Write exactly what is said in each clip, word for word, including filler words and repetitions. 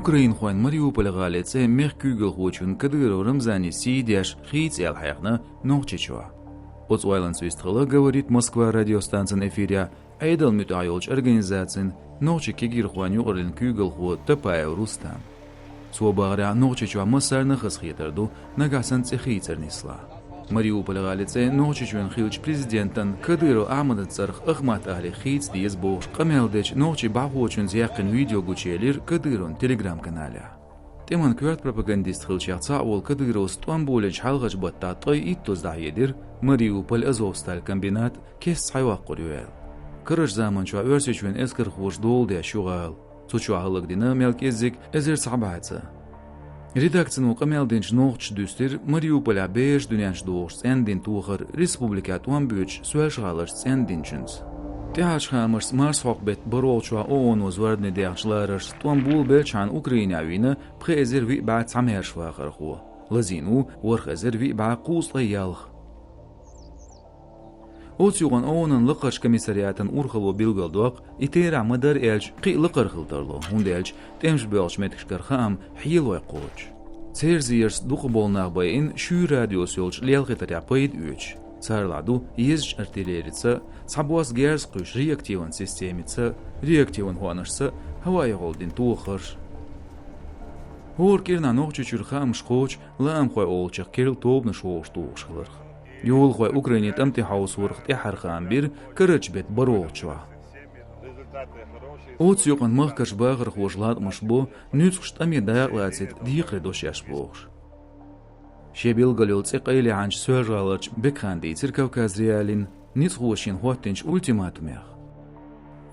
Украинхойн Мариуполь гӀалин цӀе мехка куьйгалхочун Кадыров Рамзана сий деш хийца аьлла хьехна Нохчийчохь. Оцу ойланца вистхила «Говорит Москва» радиостанцин эфирехь Ӏедална муьтӀахь йолчу организацин нохчийн кегийрхойн юкъараллин куьйгалхо Топаев Рустам. Цо бахарехь, Нохчийчохь массарна а хазахетар ду, нагахь санна цӀе хийцар нислахь. Мариуполь гӀалин цӀе Нохчийчоьнан хиллачу президентан Кадыров Ахьмадан цӀарах Ахмат-Ахьлин хийца деза бохуш къамел дечу нохчийн бӀаьхочуьнца яьккхина видео гучуелира Кадыровн Telegram-каналехь. ТӀеман коьрта пропагандист хиллачех цхьаъ волу Кадыровс тӀом болийначу хьалхарчу баттахь ткъе иттаза дӀахьедира Мариуполь, Азовсталь комбинат кеста схьайоккхур ю аьлла. Карарчу заманчохь Оьрсийчоьнан эскархоша дола деш ю гӀала. Цу чохь хӀаллакдина мел кӀеззиг эзар цхьа бӀе цӀа. Редакцино къамел динчу нохчаша дуьстира Мариуполехь бераш дуьненчу дохуш цӀена дина тохар республикехь тӀом боьдуш Соьлжа-ГӀаларчу цӀена динчуьнца. ТӀаьхьарчу хаамашца, марсхьокху-беттан бархӀолгӀачохь ООНо зорбане дехначу лараршца тӀом болабелчхьана Украинехь вийна пхи эзар виъ бӀе цхьа маьрша вахархо. Лазийна ву ворхӀ эзар виъ бӀе кхузткъе ялх. Оцу юкъана ООН-ан лакхарчу комиссариатан урхалло билгалдоккху, и терахь ма-дарра аьлча кхин а лакхара хила тарло, хӀунда аьлча тӀемаш боьлхучу меттигашкара хаам хьелой кхочуш. Церан зерашца дукхахболу нах байина шуьйра радиоца йолчу лелхийтарехь пайда оьцуш. Царалахь ду езачу артиллерица, цхьабосса герз кхуьйсучу реактиван системица, реактиван хӀоанашца, хӀаваъ-йохалла дина тохарш. ХӀора кӀирнахь Нохчийчуьра хаамаш кхочу лаамхой олучех керла тобанаш вовшахтухуш хиларх. Йолахой Украине тӀам тӀе хьовсорах тӀаьххьара хаам бира карарчу беттан бархӀолгӀачохь. Оцу юкъана махкарчу бахархоша латкъамаш бо, нуьцкъаш тӀаме дакъалацийта декхаре до шаьш бохуш. Шен билггал йолу цӀе къайлаьхьначу Соьлжа-ГӀаларчу Бекхана дийцира Кавказ.Реалиина ницкъахоша шена хӀоттийначу ультиматумех.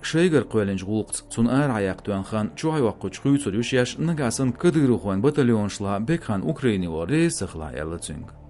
Шайгара кхоьллинчу гӀуллакхца цунна арахьа яккха тоьхна хан чохь йоккхучу хуьйцур ю шаьш, нагахь санна кадыровхойн батальонашлахь Бекхан Украине вала реза ца хилахь, аьлла цуьнга.